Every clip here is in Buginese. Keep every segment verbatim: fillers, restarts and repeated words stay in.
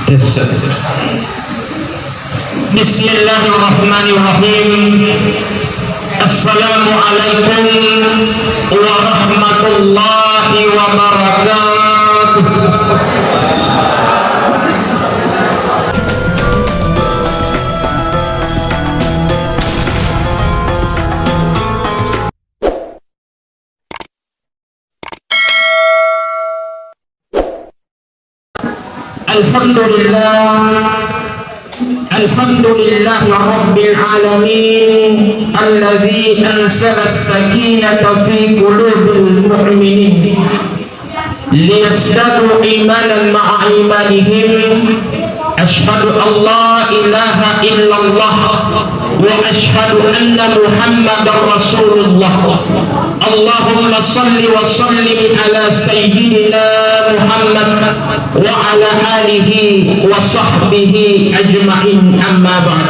Bismillahirrahmanirrahim. Assalamualaikum warahmatullahi wabarakatuh. Alhamdulillah. Alhamdulillahi Rabbil Alamin, alladzi anzala as-sakinata fi qulubil mu'minin liyazdadu imanan ma'a imanihim. Asyhadu an la ilaha illallah wa asyhadu anna Muhammadar Rasulullah. Allahumma salli wa sallim ala sayyidina Muhammad wa ala alihi wa sahbihi ajma'in, amma ba'd.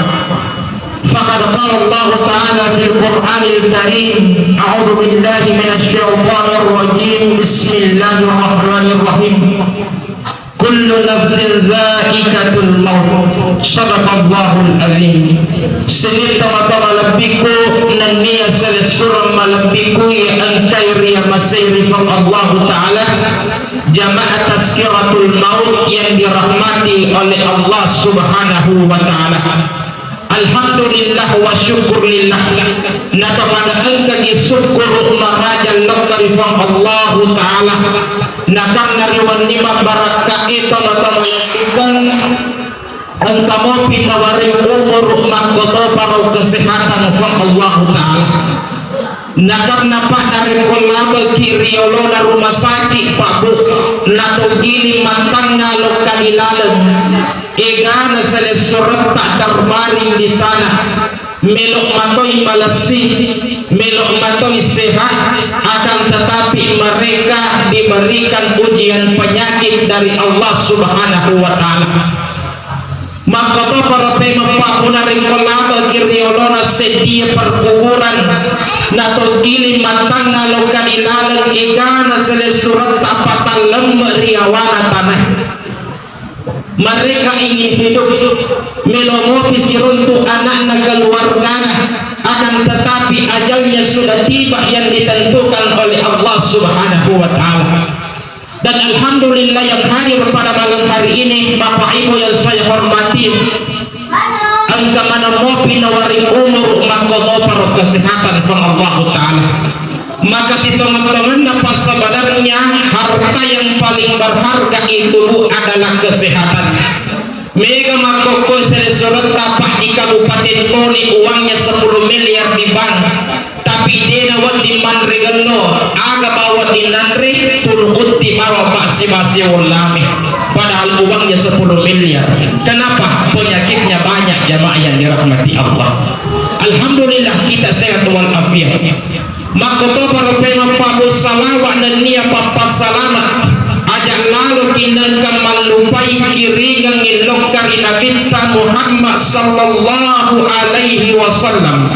Faqad qala Allahu ta'ala fil Qur'anil Karim, a'udzu billahi minasy syaithanir rajim. Bismillahirrahmanirrahim. Kullu nafsin dzaiqatul maut. Shadaqallahul adzim. Sining tomatoa malebbiku nennia silessureng malebbiku iya engkae riamasei ri Puang Allahu Ta'ala, jamaah Tazkiratul Maut yang dirahmati oleh Allah Subhanahu wa Ta'ala. Alhamdulillah wa syukur lillah. Natopada engkaki sukkuru maraja lokka ri Puang Allahu Ta'ala. Nakanna ri wenni mabbarakka e tomatoa malebbiku, engka mopi nawaring umuru makkotoparo kesehatan Puang Allahu Ta'ala. Nakarna pa narekko labeki ri olona rumah sakit, Pak Bu, natoggiling mattangnga lokka di laleng, egana silessuretta terbaring di sana, melo matoi malessi, melo matoi sehat, akan tetapi mereka diberikan ujian penyakit dari Allah Subhanahu wa Ta'ala. Makkotoparo pemeng, Pak Bu, narekko labeki ri olona seddie perkuburan, natoggiling mattangnga lokka di laleng, egana silessuretta patallemme ri awana tanah. Mereka ingin hidup, melo mopi siruntu anakna, keluargana, akan tetapi ajalnya sudah tiba yang ditentukan oleh Allah Subhanahu wa Ta'ala. Dan alhamdulillah yang hadir pada malam hari ini, Bapak Ibu yang saya hormati, engka maneng mopi nawaring umur makkotoparo kesehatan Puang Allahu Ta'ala. Maka sitongeng-tongenna, pas sebenarnya harta yang paling berharga itu, Bu, adalah kesehatan. Mega makkokkoe silessuretta, Pak, di Kabupaten Bone uangnya sepuluh miliar di bank, tapi de nawedding manre gello, aga bawang wedding nanre, tunu utti bawang, Pak, sibawa siwong lame. Padahal uangnya sepuluh miliar. Kenapa? Penyakitnya banyak, jamaah yang dirahmati Allah. Alhamdulillah, kita sehat walafiat. Makkotoparo pemeng, Pak Bu, salawa nennia pappassalama. Aja laloki nengka mallupai kiringengngi lokka ri Nabitta Muhammad sallallahu alaihi wasallam.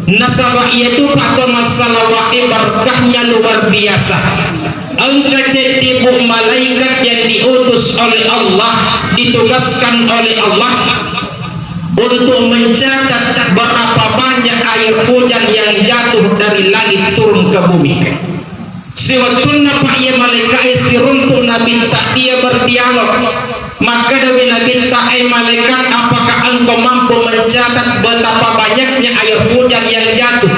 Nasaba iyatu, Pak, to massalawa e berkahnya luar biasa. Engka ceddi, Bu, malaikat yang diutus oleh Allah, ditugaskan oleh Allah untuk mencatat berapa banyak air hujan yang jatuh dari langit turun ke bumi. Siwettunna, Pak, iya malaika'e siruntu Nabitta, dia berdialog. Makkedawi Nabitta, "Eh malaikat, apakah engkau mampu mencatat betapa banyaknya air hujan yang jatuh?"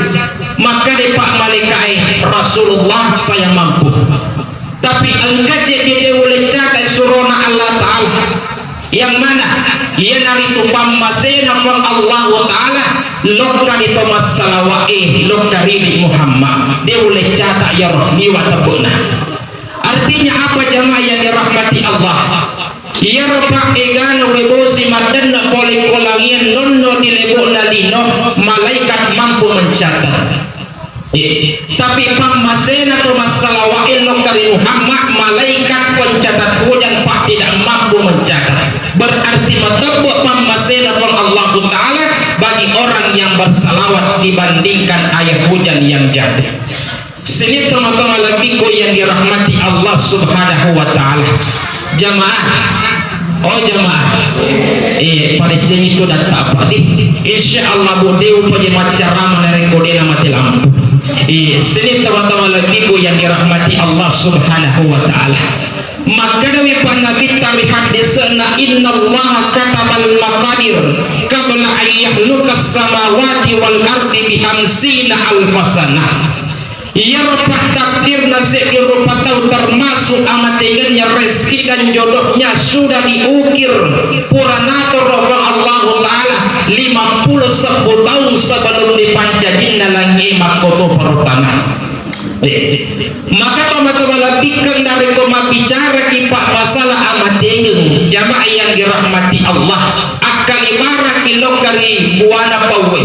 Makkeda, Pak, malaika'e, "Rasulullah, saya mampu." Tapi engka ceddi de ulle catat surona Allah Ta'ala. Yang mana? Iyanaritu pammasena Puang Allahu Ta'ala lokka ri to massalawa'e, lokka ri Muhammad. De ulle catat iyaro liwa teppe'na. Artinya apa, jamaah yang dirahmati Allah? Iyaro, Pak, egana wae bosi maddenna pole ko langian nonno di lebo'na lino, malaikat mampu mencatat. Eh, tapi pammasena to massalawa'e lokka ri Muhammad, malaikat pencatat hujan, Pak, tidak mampu mencatat. Berarti matebbe pammasena Puang Allahu Ta'ala bagi orang yang bersalawat dibandingkan air hujan yang jatuh. Sining tomatoa malebbiku yang dirahmati Allah Subhanahu wa Ta'ala. Jamaah, Oh jamaah, eh, pada ceng itu datang apa di? Insya Allah, bu, de upa je maccarama narekko de namate lampu. Eh, sini teman-teman lebihku yang dirahmati Allah Subhanahu wa Ta'ala. Makkedami pa Nabitta ri haddese'na, "Innallaha katabal maqadir qabla an yakhluqas samawati wal ardi bi khamsina alfa sanah." Iyaro pattakdirna seddi rupa tau, termasuk amatengennya, rezeki dan jodohnya sudah diukir purana toro Puang Allahu Ta'ala lima puluh sebbu taung sebelum dipancajinna langi makkotoparo tana. Maka tomatoa malebbikkeng narekko mabbicaraki pa masalah amatengeng, jamaah yang dirahmati Allah, akkalibaraki lokka ri buana pauwe.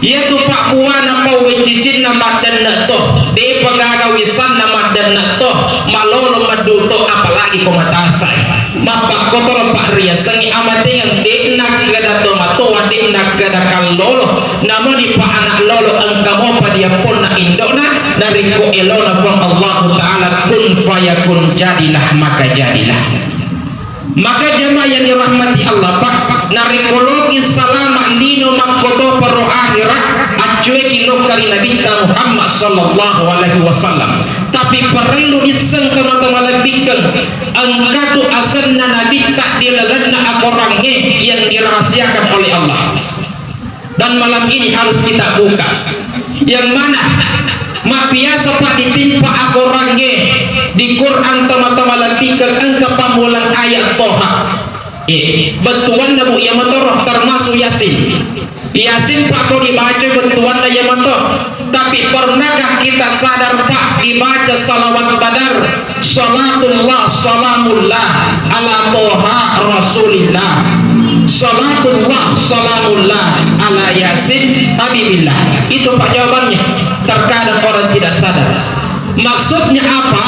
Iyatu pabbuana pauwe cicinna maddenne to, depa gaga wisanna maddenne to, malolo maddu to, apalagi ko matasai. Mappakkotoro pa riasengngi amatengeng, de'na gada tomatoa, de'na gada kallolo, namoni pa anak lolo engka mopa diapponna indokna, narekko elona Puang Allahu Ta'ala, kun fayakun, jadilah maka jadilah. Maka jamaah yang dirahmati Allah, Pak, narekko loki salama lino makkotoparo akhirat, accueki lokka ri Nabitta Muhammad sallallahu alaihi wasallam. Tapi parellu disseng tomatoa malebbikkeng, engkatu asenna Nabitta di lalenna akorangnge yang dirahasiakan oleh Allah. Dan malam ini harus kita buka. Yang mana mabbiasa, Pak, ditimpa akorangnge di Quran tomatoa malebbikkeng engka pammulang ayat Toha. Eh, bettuanna, bu, iya motoro termasuk Yasin. Yasin, Pak, ko dibaca bettuanna iya mato. Tapi pernahkah kita sadar, Pak, dibaca salawat badar? Salatullah salamullah ala Toha Rasulillah. Salatullah salamullah ala Yasin Habibillah. Itu, Pak, jawabannya. Terkadang orang tidak sadar. Maksudnya apa?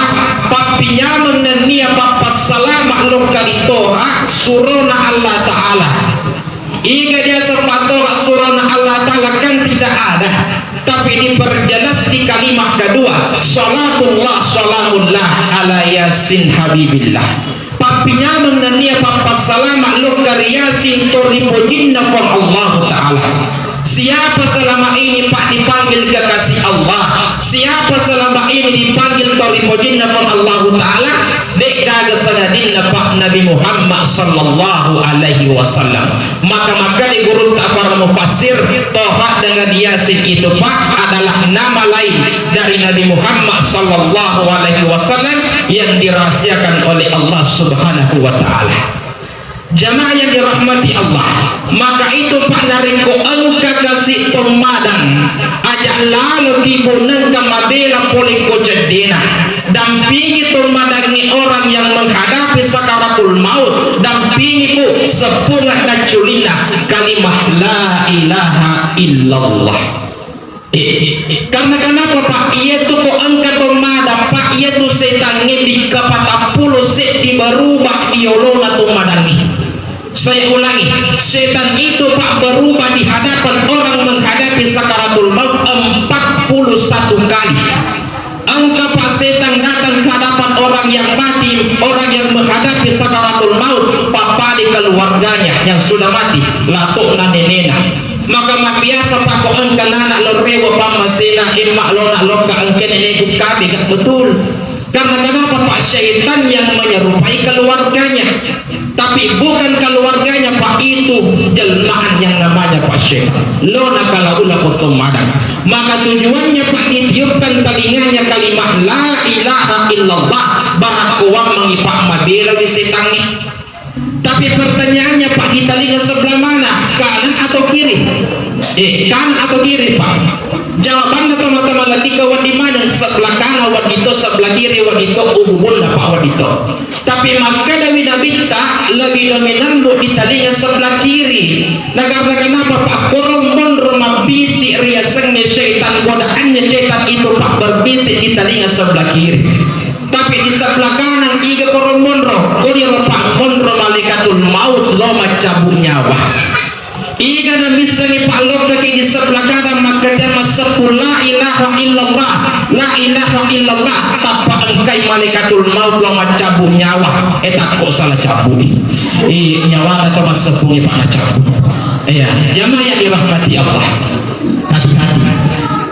Pappinyaman nennia pappassalama lokka ri Toha, surona Allah Ta'ala. Iga dia sepatoro surona Allah Ta'ala kan tidak ada, tapi diperjelas di kalimat kedua, salatullah salamullah ala Yasin Habibillah. Pappinyameng nennia pappassalama lokka ri Yasin to ripojinna Puang Allah Ta'ala. Siapa selama ini, Pak, dipanggil kekasih Allah? Siapa selama ini dipanggil to ripojinna Puang Allah Ta'ala? De'gaga sangadinna, Pak, Nabi Muhammad sallallahu alaihi wasallam. Maka makkeda gurutta para mufassir, Toha dengan Yasin itu, Pak, adalah nama lain dari Nabi Muhammad sallallahu alaihi wasallam yang dirahasiakan oleh Allah Subhanahu wa Ta'ala. Jamaah yang dirahmati Allah, maka itu, Pak, narekko engka kasi tommadang, aja lalo tibu nengka mabela pole ko ceddena. Dampingi tommadangnge orang yang menghadapi sakaratul maut, dampingi, Bu, seppunga dacculinna kalimah la ilaha illallah. Eh, karena kenapa, Pak? Iyatu ko engka tommadang, Pak, iyatu setangnge bikka patappulo seddi berubah di olona tommadangnge. Saya ulangi, setan itu, Pak, berubah di hadapan orang menghadapi sakaratul maut empat puluh satu kali. Engka, Pak, setan datang ke hadapan orang yang mati, orang yang menghadapi sakaratul maut, papadi keluarganya yang sudah mati, lato'na nenena. Maka mabbiasa, Pak, ko engka nana lo rewe pammasena, emma lona lokka engka neneku kabe, gak betul. Karena kenapa, Pak? Syaitan yang menyerupai keluarganya. Tapi bukan keluarganya, Pak, itu jelmaan yang namanya, Pak, syaitan. Lona kalaula potong madang. Maka tujuannya, Pak, ditiupkan telinganya kalimat la ilaha illallah, barakkuammengi, Pak, mabela di setangnge. Tapi pertanyaannya, Pak, di telinga sebelah mana? Kanan atau kiri? Eh, kanan atau kiri, Pak? Jawabanna, teman-teman, lebih ke wedding mana? Sebelah kanan wedding to, sebelah kiri wedding to, ububunna, Pak, wedding to. Tapi makkedami Nabitta, lebih dominan, Bu, di telinga sebelah kiri. Nah, karena kenapa, Pak? Korong monro mabbisi riasengnge syaitan, godaannya syaitan itu, Pak, berbisik di telinga sebelah kiri. Tapi di sebelah kanan, iga korong monro, kodi ro, Pak, monro malaikatul maut lo maccabut nyawa. Iga namissengi, Pak, lokkaki di sebelah kanan makkeda masseppu la ilaha illallah, la ilaha illallah, tappa engkai malaikatul maut lao maccabbu nyawa, eh, takko salah cabbu. Eh, nyawana to masseppu ni, Pak, nacabbu. Iya, jamaah yang dirahmati Allah. Hati-hati.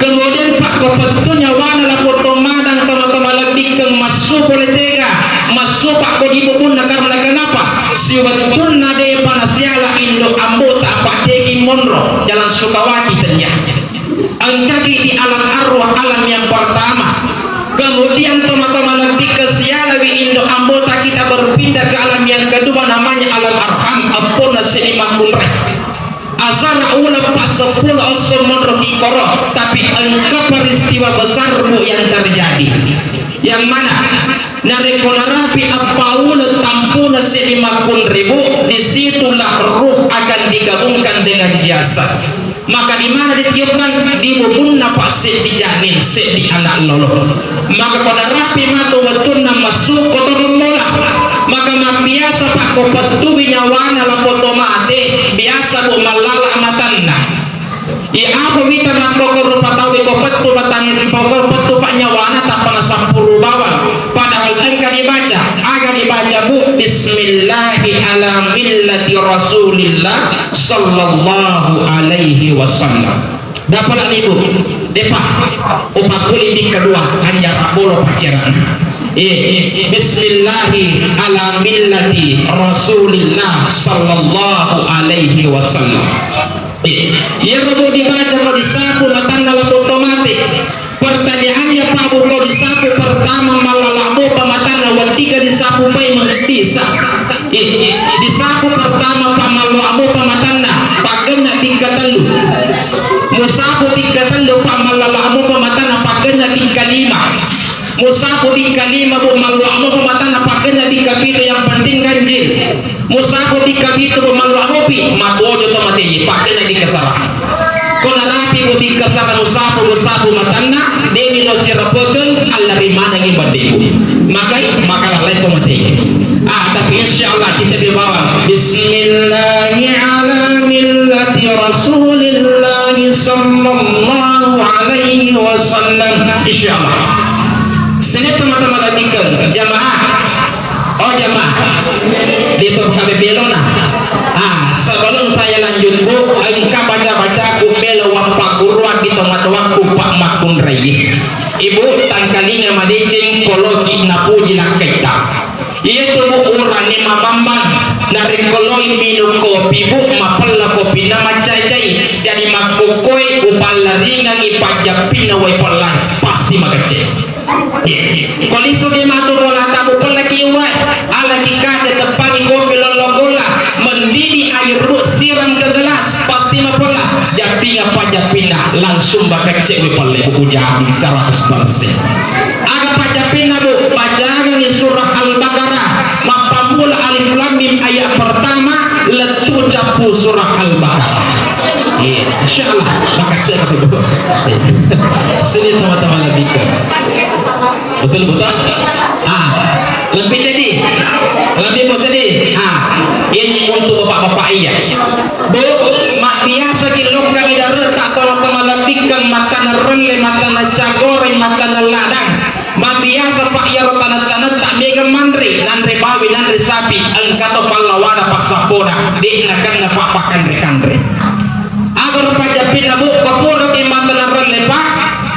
Kemudian, Pak, ko pettu nyawana lako to madang, toma-toma lebbikeng massu pole tega, massu, Pak, ko di bubunna. Karena kenapa? Siwettunna depa nasiala indo ambota, Pak, tegi monro, jalan Sukawati tennia. Engkaki di alam arwah, alam yang pertama. Kemudian toma-toma lebbikeng sialawi indo ambota, kita berpindah ke alam yang kedua, namanya alam arham, eppona seddi makkunrai. Asana uleng passeppulo esso monro kikoro, tapi engka peristiwa besar, Bu, yang terjadi. Yang mana? Narekko narapi eppa uleng tampuna seddi makkunrai, Bu, disitulah ruh akan digabungkan dengan jasad. Maka di mana ditiupkan? Di bubunna, Pak, seddi janin, seddi anak lolo. Maka ko narapi matu wettunna massu, ko torong mola. Maka mabbiasa, Pak, ko pettui nyawana lako to mate, biasa, Bu, mallala matanna. Iya, apa mita makkokko rupa tauwe ko pettu matan-, ko pettu, Pak, nyawana tappa nasappuru bawang. Padahal engka dibaca, aga dibaca, Bu? Bismillahi ala millati Rasulillah sallallahu alaihi wasallam. Dapat lagi, Bu? Depa. Upakkuli di kedua, hanya bolo pacaran. Eh, bismillahi ala millati Rasulillah sallallahu alaihi wasallam. Eh, iyaro, Bu, dibaca ko disapu matanna lako to mate. Pertanyaannya, Pak, Bu, ko disapu pertama mallala mopa matanna, wettiga disapu paimeng, bisa? Eh, disapu pertama, Pak, mallala mopa matanna, paggenna bikka tellu. Musapu bikka tellu, Pak, mallala mopa matanna, paggenna bikka lima. Musapu bikka lima, Bu, mallala mopa matanna, paggenna bikka pitu, yang penting ganjil. Musapu bikka pitu, Bu, mallala mopi, matojo to mateye, paggenna bikka sara. Ko narapi, Bu, bikka sara musapu, musapu matanna, de'ni lo sirapekeng, allari manengi baddeku. Makai, maka lalai to mateye. Ah, tapi insya Allah kita dibawa. Bismillahi ala millati Rasulillahi sallallahu alaihi wasallam. Insya Allah. Sini teman-teman lagi ke jamaah. Oh, jamaah. Di to kabebelona. Ah, sebelum saya lanjut, Bu, engka baca-baca ku melo wappakkuruang di tengah-tengahku, Pak, makkunrai. Ibu, tangkalinga madeceng koloki napuji lakkaitta. Iyatu, Bu, urane mabambang. Narekko loi minum kopi, Bu, mapella kopinna maccai-cai. Jadi makkukkoe upallaringangi pajjappinna wae pella, pasti magecce. Ko lisu ki matu bolata, Bu, pellaki uwae, alaki kaca, teppangi kopi lollong golla, mendidih air, Bu, siram ke gelas, pasti mapella. Jappinga pajjappinna, langsung bakecce mi pelle, Bu, jamin seratus persen. Aga pajjappinna, Bu? Bacaangi surah Al-Baqarah, mappammula Alif Lam Mim ayat pertama, lettu cappu surah Al-Baqarah. Iya, insya Allah, bakecce mi, Bu. Sini teman-teman lebih ke. Betul, betul? Ah, lebih jadi. Lebih mau sedih. Ah, ini untuk bapak-bapak iya. Bu, mabbiasa ki lokka idareta tolo temalebbikeng matanna relle, matanna cagore, matanna ladang. Mabbiasa, Pak, iyaro taneng-tanetta mega manre, nanre bawi, nanre sapi, engka to pallawana passappona, de'na kenna, Pak, pakkanre-kanre. Agaro pajjappinna, Bu, papuraki matanna relle, Pak,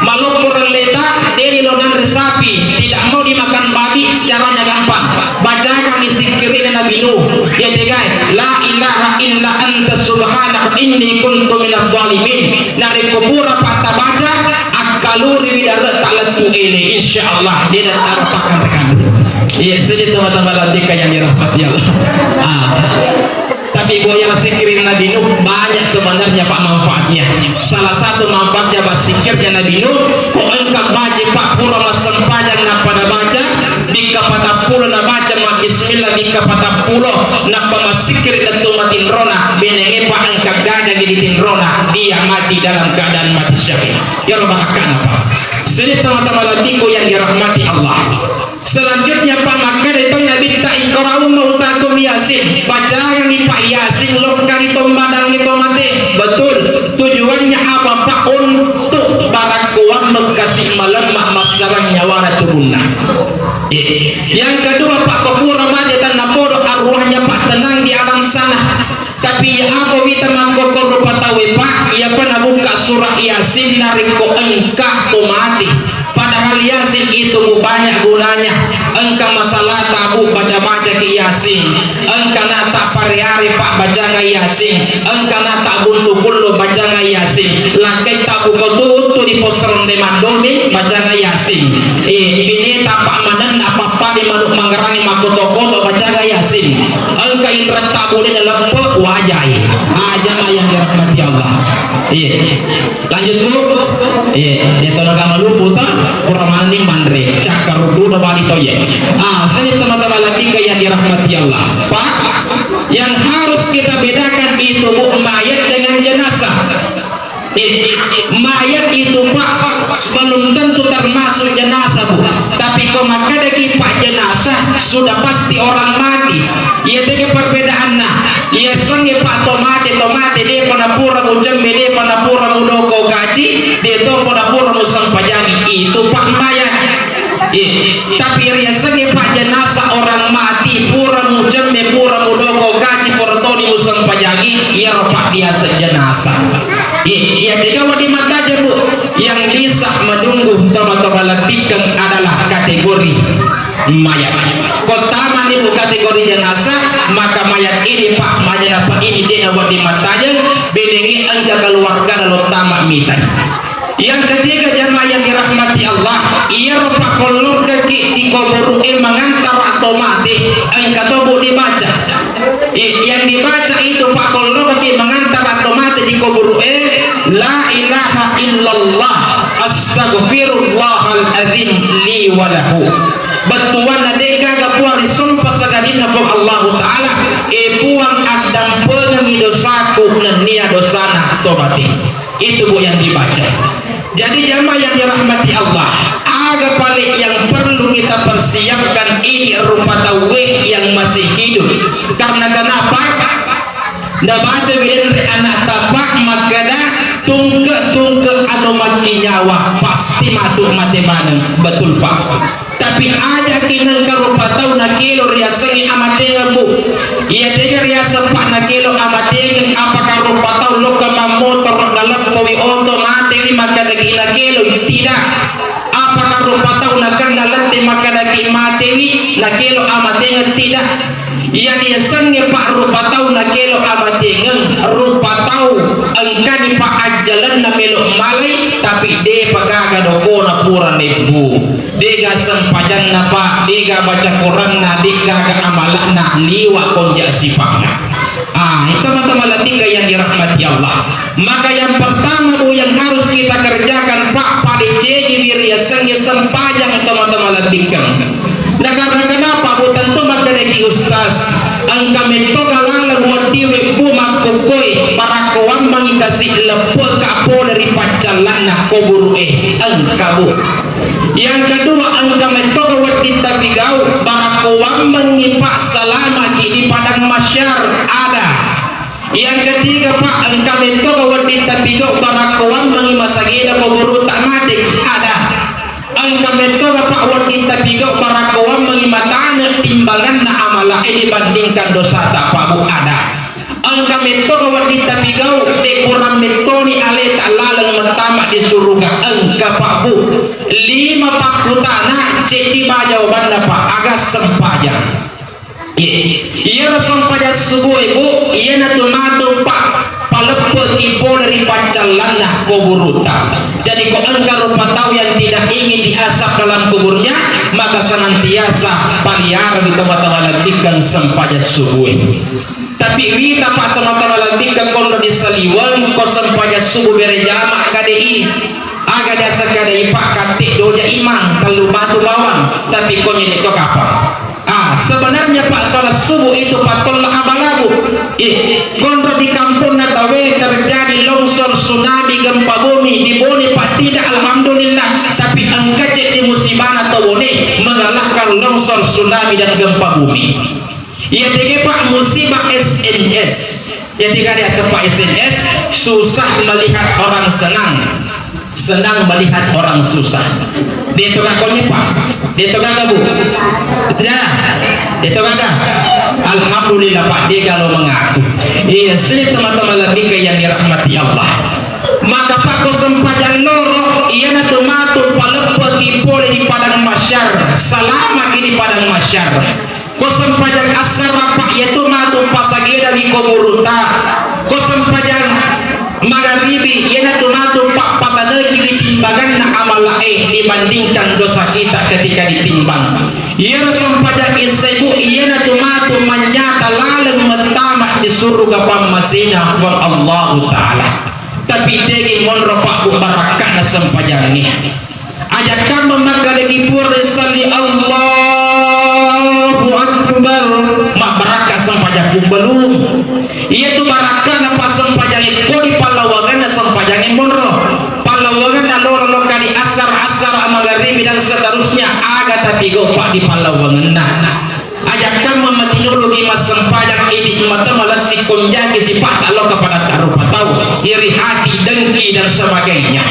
maloppo relleta, de'ni lo nanre sapi, tidak mau dimakan babi, caranya gampang. Bacakangi sikkiri'na Nabi Nuh, iya tegae, "La ilaha illa anta subhanaka inni kuntu minadh dhalimin." Narekko pura pattabaca, akkaluriwi dare'ta lettu ele, insya Allah, de' nattaro pakkanre-kanre. Iya, sedih teman-teman yang dirahmati Allah. Ah. Tapi boyang sikkiri Nabi Nuh banyak sebenarnya, Pak, manfaatnya. Salah satu manfaatnya, Pak, sikkirnya Nabi Nuh, ko engka baca, Pak, pura massempajang nappa nabaca, bikka patappulo nabaca ma bismillah, bikka patappulo nappa massikkiri lettu matinrona, benengnge, Pak, engka gaga di tinrona, dia mati dalam keadaan mati syahid. Iyaro barakka'na, Pak. Sini teman-teman lebihku yang dirahmati Allah. Selanjutnya, Pak, makkeda to Nabitta, "Iqra'u mautakum Yasin." Bacaangi, Pak, Yasin lokka ri to madangnge to mate. Betul. Tujuannya sana. Tapi iya apa wita makkokko rupa tauwe, Pak? Iyapa nabukka surah Yasin narekko engka to mati. Padahal Yasin itu banyak gunanya. Engka masalah tabu baca-baca ki Yasin. Engka na tak pare-are, Pak, bacanga Yasin. Engka na tak buntu kullu bacanga Yasin. Lakkai tabu kotu di pos ronde mandome bacanga Yasin. Eh, bine tapak manenna pappadi manuk mangerangi makkoto-koto bacanga Yasin. Engka inretta bule naleppe wajai. Ah, jamaah yang dirahmati Allah. Iya. Lanjut, Bu. Iya, dia tolong kamu lupa, tak? Kurang mana nih, manre. Cakar dulu balik to, ya. Ah, sini teman-teman lagi yang dirahmati Allah. Pak, yang harus kita bedakan itu, Bu, mayat dengan jenazah. Eh, mayat itu, Pak, belum tentu termasuk jenazah, Bu. Tapi ko makkadaki, Pak, jenazah, sudah pasti orang mati. Iya tega perbedaanna. Iya sengnge, Pak, to mate, to mate, de pada pura mucemme, de pada pura mudoko gaji, de to pada pura musempajangi. Itu, Pak, mayat. Eh, tapi riasengnge, Pak, jenazah orang mati, pura mucemme, pura mudoko gaji, pura toni musempajangi, iyaro, Pak, biasa jenazah. Eh, iya tega wedding mattaja, Bu. Yang bisa menunggu toma-toma lettikkeng adalah kategori mayat. Ko tamani, Bu, kategori jenazah, maka mayat ini, Pak, jenazah ini de na wedding mattaja, benengnge engka keluarga lo tama mitai. Yang ketiga, jamaah yang dirahmati Allah, iyaro pakkollokkaki di kuburu'e mangantara to mate, engka to, Bu, dibaca. I-, yang dibaca itu pakkollokkaki mangantara to mate di kuburu'e, la ilaha illallah, astaghfirullahal azim li wa lahu. Bettuanna, de gaga puang risompa sagalinna Puang Allahu Ta'ala, e Puang, addampengengi dosaku nennia dosana to mate. Itu, Bu, yang dibaca. Jadi, jamaah yang dirahmati Allah, aga pale yang perlu kita persiapkan ini rupa tauwe yang masih hidup. Karena kenapa? Nabaca wilenre anak tapa makkada, tungke-tungke anu makkinyawa pasti matu mate maneng. Betul, Pak? Tapi ajaki nengka rupa tau nakelo riasengnge amatengeng, Bu. Iya tega riaseng, Pak, nakelo amatengeng, apakah rupa tau lokka mammotoro naleppowi oto matewi makkadaki nakelo? Tidak. Apakah rupa tau nakenna lette makkadaki matewi nakelo amatengeng? Tidak. Iya riasengnge, Pak, rupa tau nakelo amatengeng, rupa tau engkani, Pak, ajjalenna melo malai, tapi depa gaga dokona pura nebbu. Dega sempajanna, Pak, dega baca Quranna, dega ga amala'na, liwa konja sipa'na. Ah, itu teman-teman lettikkeng yang dirahmati Allah. Maka yang pertama, Bu, yang harus kita kerjakan, Pak, padecengi riasengnge sempajang, teman-teman lettikkeng. Nah, karena kenapa, Bu, tentu makkadaki Ustaz, engka metto ka laleng weddiwe, Bu, makkukkoe, parakkoammengi kasi leppe ka pole ri paccallanna kuburu'e. Engka, Bu. Yang kedua, engka mettoga wedding tapigau, barakko wammengngi, Pak, salamaki di padang mahsyar, ada. Yang ketiga, Pak, engka mettoga wedding tapigau, barakko wammengngi masagena kuburutta mate, ada. Engka mettoga, Pak, wedding tapigau, barakko wammengngi matane timbanganna amala e dibandingkan dosata, Pak, Bu, ada. Engka mettoga wedding tapigau, de kurang mettoni aleta laleng mettama di suruga. Engka, Pak, Bu. Lima pakkutana, ceddi ma jawabanna, Pak, aga sempajang. Ye. Iyaro sempajang subuh e, Bu, iyanatu matu, Pak, paleppeki pole ri paccallanna kuburutta. Jadi, ko engka rupa tau yang tidak ingin diazab dalam kuburnya, maka senantiasa paliara di tempat-tempat sempajang subuh e. Tapi wita, Pak, tona-tona lambikka konro di saliweng, ko sempajang subuh berejama kadei. Aga dasa kadei, Pak, katte doja imang, tellu batu bawang, tapi ko nyene to kapang. Ah, sebenarnya, Pak, salat subuh itu patolla abalabu. Eh, konro di kampungna tawe terjadi longsor, tsunami, gempa bumi di Bone, Pak, tidak, alhamdulillah. Tapi engka ceddi musibana to Bone mengalahkan longsor, tsunami, dan gempa bumi. Iya tege, Pak, musibah S M S. Iya tega diaseng, Pak, S M S, susah melihat orang senang. Senang melihat orang susah. Deto gakoni, Pak? Deto gaga, Bu? Tidak. Deto gaga? Alhamdulillah, Pak, dia kalau mengaku. Iya, sini teman-teman lebih ke yang dirahmati Allah. Maka, Pak, ko sempajang loro, iyanatu matu paleppeki pole di padang mahsyar. Salamaki di padang mahsyar. Ko sempajang assara, Pak, iyatu matu pasageda ri kuburuta. Ko sempajang magaribi, iyanatu matu pappataneki ri timbanganna amalae dibandingkan dosa kita ketika ditimbang. Iyaro sempajang isya, Bu, iyanatu matu manyata laleng mettama di suruga pammasena Puang Allahu Ta'ala. Tapi degi monro, Pak, Bu, barakkana sempajangnge. Aja kamma makkadaki pura salli Allahu Akbar, mabbarakka sempajakku belum. Iyatu barakkana passempajangnge ko di pallawangenna sempajangnge monro. Pallawangenna loro lokka di asar, asar, magaribi dan seterusnya, aga tapi goppa di pallawangenna. Aja kamma matinuluki massempajang idi mata malessi konjaki sipatta lao kapadatta rupa tau, iri hati, dengki dan sebagainya.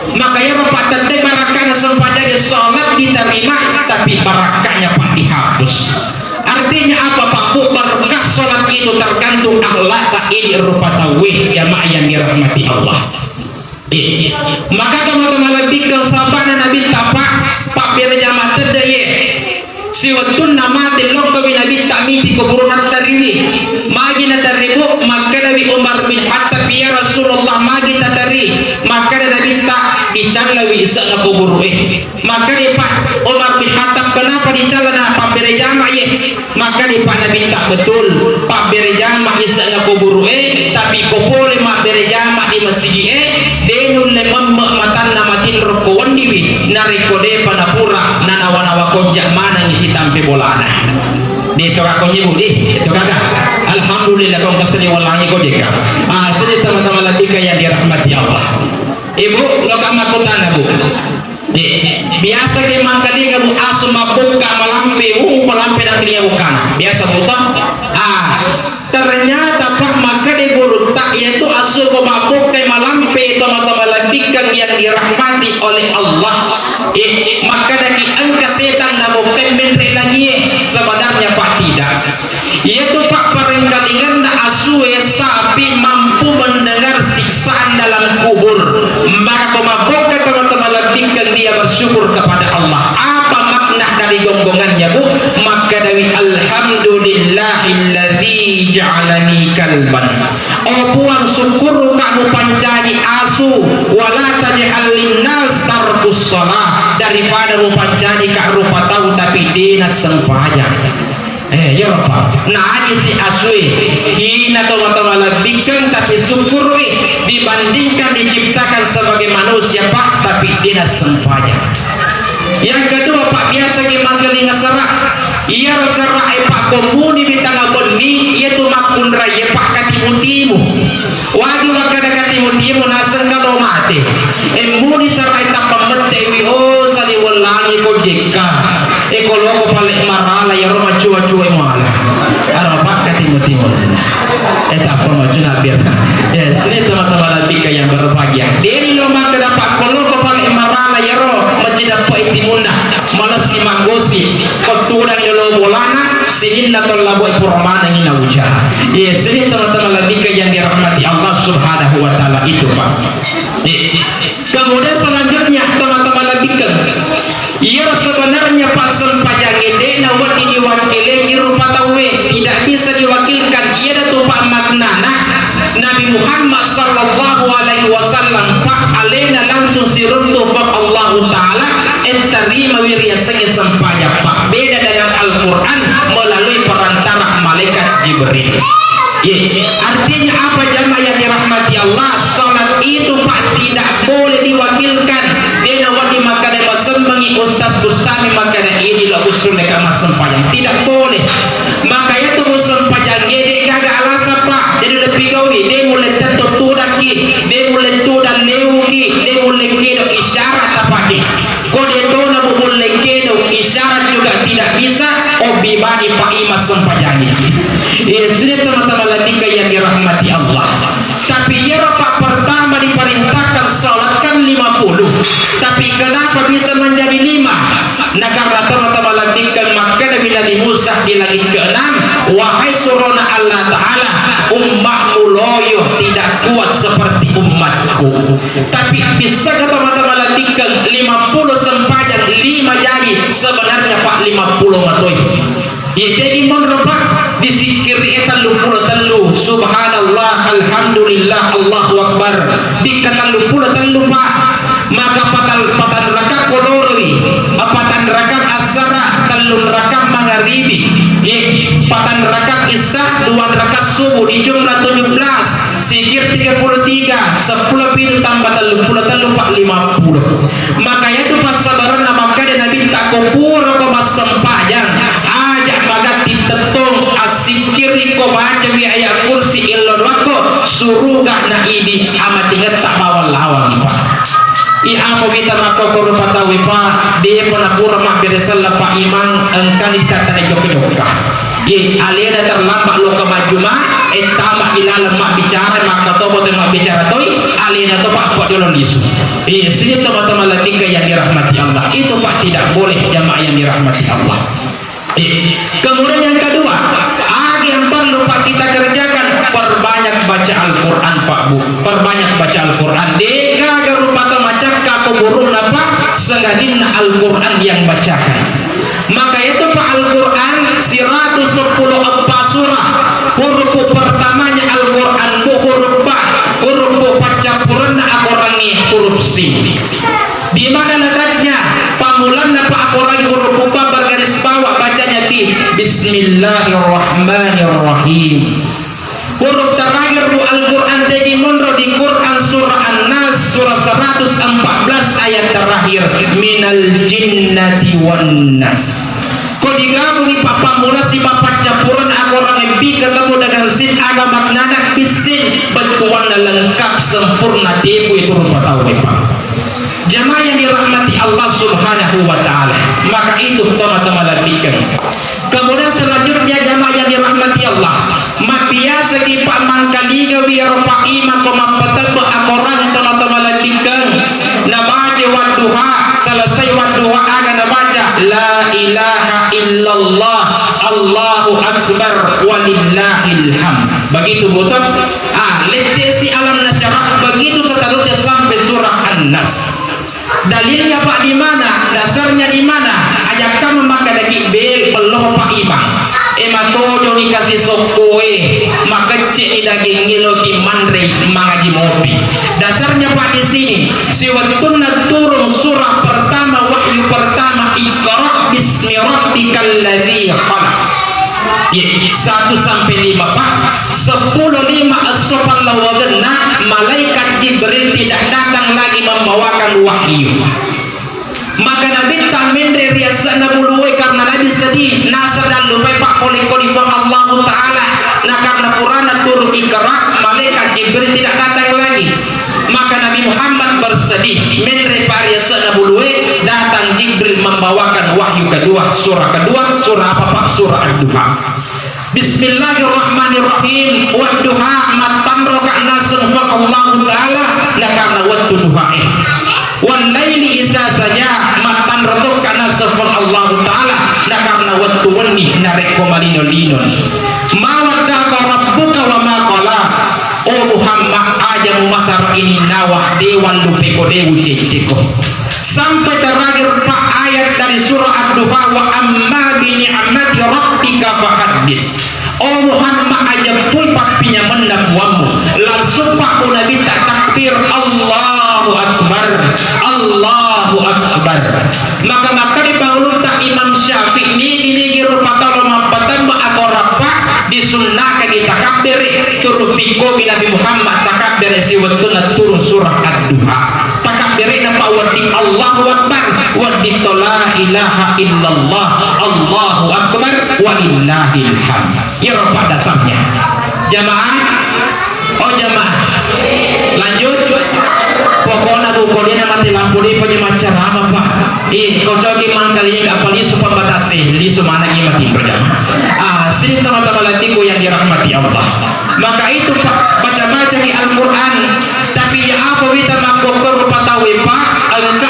Maka iyaro pattette barakkana sempajang, salat diterima, tapi barakkanya, Pak, dihapus. Artinya apa, Pak, Bu? Berkah salat itu tergantung akhlak idi rupa tauwe, jamaah yang dirahmati Allah. Maka teman-teman lebih ke sahabatna Nabitta, Pak, pabbere jama tedde ye. Siwettunna mate lokkawi Nabitta miti kuburuna tariwi. Magi natarimu, makkadawi Umar bin Khattab, "Ya Rasulullah, magi tatari?" Makkada Nabitta, "Dicallawi ise'na kuburue." Makkada Pak Umar bin Khattab, "Kenapa dicallana pabbere jama ye?" Makkada Pak Nabitta, "Betul, pabbere jama ise'na kuburue, tapi ko pole mabbere jama di masigi'e, de nulle memme matanna matinro ko wenniwi, narekko depa napura nanawa-nawa konja manengi sitampe bolana." De to gakonye, Bu, de to gaga. Alhamdulillah, kau kasih walangi kau deka. Ah, sini teman-teman lebih yang dirahmati Allah. Ibu, lo kama kutana, Bu. Biasa ke mangkalinga, Bu, asu mabbukka malampe, uh, malampe na kelia bukkana. Biasa, Bu, toh? Ah, ternyata, Pak, makkada gurutta, yaitu asu ko mabbukka malampe, to mata malampikkang yang dirahmati oleh Allah. Eh, makkadaki engka setan nabukka menre lagi, eh. Sebenarnya, Pak, tidak. Iyatu papparengkalingenna asue sapi mampu mendengar siksaan dalam kubur. Maka ko mabbokka teman-teman lebihkan dia bersyukur kepada Allah. Apa makna dari gonggongannya, Bu? Makkadawi, "Alhamdulillahilladzi ja'alani kalban." Oh Puang, syukurka mupancaji asu, wala taj'al linnas tarkus shalah, daripada mupancaji ka rupa tau tapi dena sempajang. Eh, iya, Bapak. Najisi asue, hina to mata malebbikkeng, tapi syukurui dibandingkan diciptakan sebagai manusia, Pak, tapi dena sempajang. Yang kedua, Pak, biasa ki mangkalinga sera. Iyaro sera e, Pak, ko muni bitanga benni, iya tu makkunrai, Pak, katimu-timu. Wagi makkada katimu-timu naseng kalo mate. E muni sarai tappa mettewi, oh, saliweng langi ko jekka. E ko loko pale marala, iyaro macua-cua muala. Aro pakka timu-timu. E tappa maju nabi. Ya, sini teman-teman lebih yang berbahagia. Deri lo makkada pakko loko pale marala, iyaro macidappa timunna. Malessi manggosi, ko tudang yolo bolana, sininna tolla boe pura manengi nauja. Iya, sini teman-teman lebih yang dirahmati Allah Subhanahu wa Ta'ala itu, Pak. Iya. Kemudian selanjutnya, teman-teman lebih ke, iya, sebenarnya, Pak, sempajang ede na wedding diwakili rupa tauwe, tidak bisa diwakilkan. Iya, datu, Pak, maknana. Nabi Muhammad sallallahu alaihi wasallam, Pak, alena langsung siruntu, Pak, Allahu Ta'ala, eh, terima wiriasengnge sempajang, Pak. Beda dengan Al-Quran melalui perantara malaikat Jibril. Ye, artinya apa, jamaah yang dirahmati Allah? Salat itu, Pak, tidak boleh diwakilkan. Dena wadi makanya masembangi Ustaz Bustami makanya ini lo usul mereka mas sempajang. Tidak boleh. Maka itu musempajangnge de gaga alasan, Pak. Jadi lebih gawi, de mulle tetto tudakki, de mulle tudang lewuki, de mulle kedo isyarat tapake. Ko de tona mulle kedo isyarat juga tidak bisa, obi bani, Pak, ima sempajangnge. Eh, sini teman-teman lebih yang dirahmati Allah. Tapi iyaro, Pak, pertama diperintahkan salat kan lima Tapi kenapa bisa menjadi lima? Nah, karena teman-teman lantikan makkeda Nabi Musa di langit keenam, "Wahai surona Allah Ta'ala, ummatmu loyo tidak kuat seperti ummatku." Tapi bisa ke teman-teman lantikan lima puluh sempajang lima jaji, sebenarnya Pak lima puluh matoi. Iye, jadi monro, Pak, disikkiri e telluppulo tellu, subhanallah, alhamdulillah, Allahu akbar. Dikka telluppulo tellu, Pak. Maka patal-, patan raka kodoroi, patan raka assara, tellun raka mangaribi. Iye, patan raka isya, dua raka subuh, dijumlah tujuh belas. Sikir tiga puluh tiga, seppulo pitu tambah telluppulo tellu, Pak, lima puluh. Maka iyatu passabarenna makkeda Nabitta, ko purako massempajang, aja magatti tettong, assikkiri ko bacawi ayat kursi illo doakko, suruga na idi amatingetta bawang lawangi, Pak. I apa kita makkokoro patawe, Pak, depa napura mabbere sella, Pak Imang, engkani tattana jokka-jokka. Ye, alena terlambat lo ke majjuma, eh, tama ilaleng mabbicara, maka tobo te mabbicara toi, alena to, Pak, Pak, jolo lisu. Eh, sini teman-teman lantikan yang dirahmati Allah. Itu, Pak, tidak boleh, jamaah yang dirahmati Allah. Eh, kemudian yang kedua, agi yang perlu, Pak, kita kerjakan, perbanyak baca Al-Quran, Pak, Bu. Perbanyak baca Al-Quran. Degaga rupa to macakka kuburuna, Pak, sengadinna Al-Quran yang bacakan. Maka itu, Pak, Al-Quran seratus sepuluh eppa surah. Huruf pertamanya Al-Quran, Bu, huruf ba, huruf paccappurenna akorangnge huruf sin. Di mana letaknya? Pammulanna, Pak, akorangnge huruf ba bergaris bawah bacanya ti, Bismillahirrahmanirrahim. Huruf terakhir, Bu, Al-Quran tegi monro di Quran surah An-Nas, surah seratus empat belas ayat terakhir, minal jinnati wan nas. Ko digabungi pappammula sibawa paccappurenna akorang lebbi ketemu dengan sin, aga maknana bissin, bettuanna lengkap sempurna, tepu itu rupa tau, Pak. Jamaah yang dirahmati Allah Subhanahu wa Ta'ala, maka itu teman-teman lantikan. Kemudian selanjutnya, jamaah yang dirahmati Allah, mabbiasaki, Pak, mangkalingawi ero, Pak, imang ko mappatebbe akorang tona-tona lantikkeng. Nabaca wadduha, selesai wadduha aga nabaca, la ilaha illallah, Allahu akbar, walillahil hamd. Begitu, Bu, toh? Ah, leccesi alam nasyarah, begitu seterusnya sampai surah An-Nas. Dalilnya, Pak, di mana? Dasarnya di mana? Ajakka makkadaki bel pello, Pak Imang. E, matojoni kasi sokkoe, makecce'ni dagingnge, loki manrei, mangaji mopi. Dasarnya, Pak, di sini, siwettunna turun surah pertama, wahyu pertama, Iqra bismi rabbikal ladzi khalaq. Ye, satu sampai lima, Pak. Seppulo lima esso pallawagenna, malaikat Jibril tidak datang lagi membawakan wahyu. Maka Nabitta menre riassana bulue karena Nabi sedih, nasa dallupai pakkole-kole Puang Allahu Ta'ala. Nah, karena purana turun Iqra, malaikat Jibril tidak datang lagi. Maka Nabi Muhammad bersedih, menre pariassana bulue, datang Jibril membawakan wahyu kedua, surah kedua, surah apa, Pak? Surah Ad-Duha. Bismillahirrahmanirrahim. Wadduha, mattanroka naseng Puang Allahu Ta'ala, na karena wettu duhae. Wallaili iza saja, mattanro tokka naseng Puang Allahu Ta'ala, na karena wettu wenni narekko malino-linoni. Ma wadda'aka rabbuka wa ma qala. Oh Muhammad, aja mumasara ininnawa, de wallupeko, de ucecceko. Sampai terakhir, Pak, ayat dari surah Ad-Duha, "Wa amma bi ni'mati rabbika fahaddits." Oh Muhammad, aja pui pappinyamenna Puammu. Langsung, Pak, Nabitta takbir, Allahu Akbar, Allahu Akbar. Maka makkeda pangulutta Imam Syafi'i, nigi-nigi rupa tau lo mappatemma akorappa, disunnakagi takabbere, turung pikkomi Nabi Muhammad takabbere siwettunna turung surah Ad-Duha. Takabbere'na, Pak, wedding Allahu Akbar, wedding to la ilaha illallah, Allahu Akbar, walillahil hamd. Iyaro, Pak, dasarnya. Jamaah? Oh, jamaah. Lanjut. Pokokna tu, ko dena mati lampu, de pa jamaah ceramah, Pak. Ih, ko coki mangkali, apa lisu pambatasi, lisu mana ki mati, jamaah. Ah, sini teman-teman latiku yang dirahmati Allah. Maka itu, Pak, baca-baca di Al-Quran. Tapi ya apa wita makkokko rupa tauwe, Pak? Engka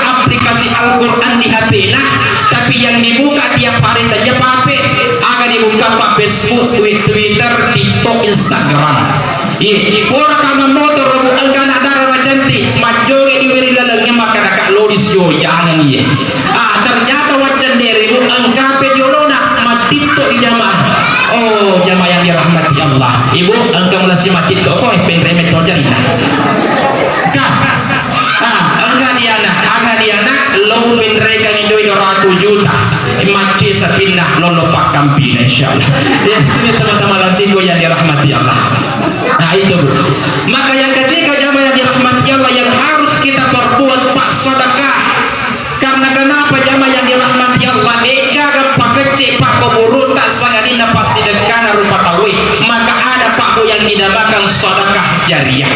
Twi-, Twitter, TikTok, Instagram. Iye, pura ka mammotoro, engka anak dara macantik, majjoge iwiri lalengnya, makkadaka lodi sio jangan iye. Ah, ternyata waccendere, Bu, engka pe jolona, mattitto i jamaah. Oh, jamaah yang dirahmati Allah. Ibu, engka mulai si mattitto, kok penreme to jarina. Kah? Ah, engka diana, engka diana, lo menrekangi doi dua ratus juta. Macce sapinna lollo pakkampina, insyaallah. Ya, sini teman-teman latiko yang dirahmati Allah. Nah, itu, Bu. Maka yang ketiga, jamaah yang dirahmati Allah, yang harus kita perbuat, Pak, sedekah. Karena kenapa, jamaah yang dirahmati Allah? De'gaga pakecce, Pak, kuburutta sangadinna passidekkana rupa tauwe. Maka ada, Pak, Bu, yang dinamakan sedekah jariyah.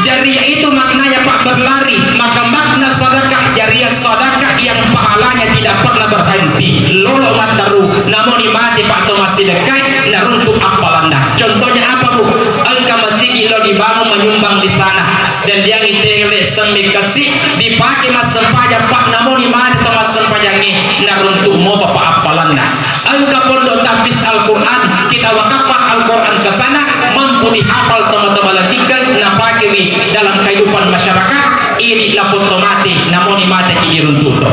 Jariyah itu maknanya, Pak, berlari. Maka makna sedekah jariyah, sedekah yang pahalanya tidak pernah berhenti. Lolo matteru, namoni mate, Pak, to massidekkai, naruntu appalanna. Contohnya apa, Bu? Engka masigi lo dibangun, menyumbang di sana. Dan dia ngitele sembe kasi, dipakai massempajang, Pak, namoni mate to massempajangnge, naruntu mopa, Pak, appalanna. Engka pondok tahfiz Al-Quran, kita wakafkan Al-Quran ke sana, mampu dihafal teman-teman latikan, napakewi dalam kehidupan masyarakat, ini lapor to mati, namoni mati ini runtuh to.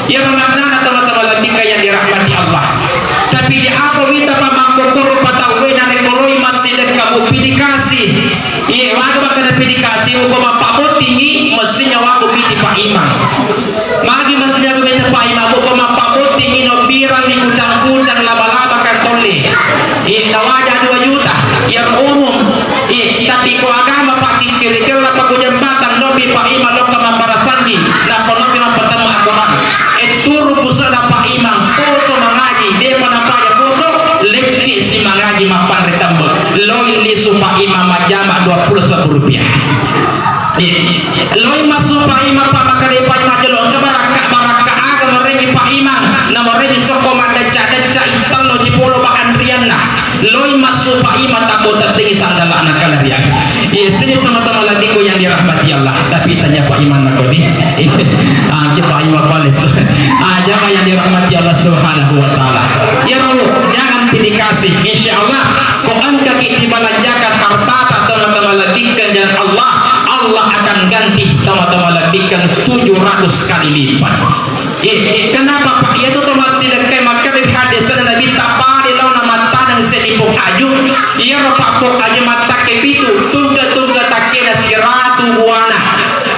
Ya, maknana teman-teman latikan yang dirahmati Allah. Tapi di apa wita pamakkokoro patauwe narekoloi masih dekamu pidikasi. Iye, waga makkeda pidikasi, uko mappabottingi, messinya wako piti Pak Imang. Magi messinya ku mita Pak Imang, uko mappabottingi, no birang di kucang-kucang, laba-laba, kan tolle. Iye, tawaja dua juta, iyaro umum. Iye, tapi ko agama, Pak, kikkiri kella, Pak, ku jembatan, nopi Pak Imang, lokka mabbarasanji, nappa nopi mappatama Al-Quran. E, turu pusada Pak Imang, poso mangaji, depa napaja poso, lecci si mangaji mappanre tambe. Loi lisu Pak Imang majjama dua puluh satu rupiah. Iya. Loi massu Pak Imang, Pak, maka depa majjolo, engka barakka, barakka aga morengi Pak Imang, na morengi sokko maddecca-decca, ittello cipolo, Pak, anrianna. Loi massu Pak Imang, tabo tettengi sandalana kalariang. Iya, sini teman-teman latiku yang dirahmati Allah. Tapi tanya Pak Imang nakoni. Ah, ki Pak Imang pales. Ah, jamaah yang dirahmati Allah Subhanahu wa Ta'ala. Ya, Bu, jangan pilih kasih. Insya Allah, ko engka ki dibalanjakan hartata teman-teman latikan dan Allah, Allah akan ganti teman-teman latikan tujuh ratus kali lipat. Eh, kenapa, Pak? Iya tu, to massidekkai, makkeda hadis Nabi, tapale laona mattaneng seddi pong aju. Iyaro, Pak, pong aju mattakke pitu, tungga-tungga takkena siratu buana.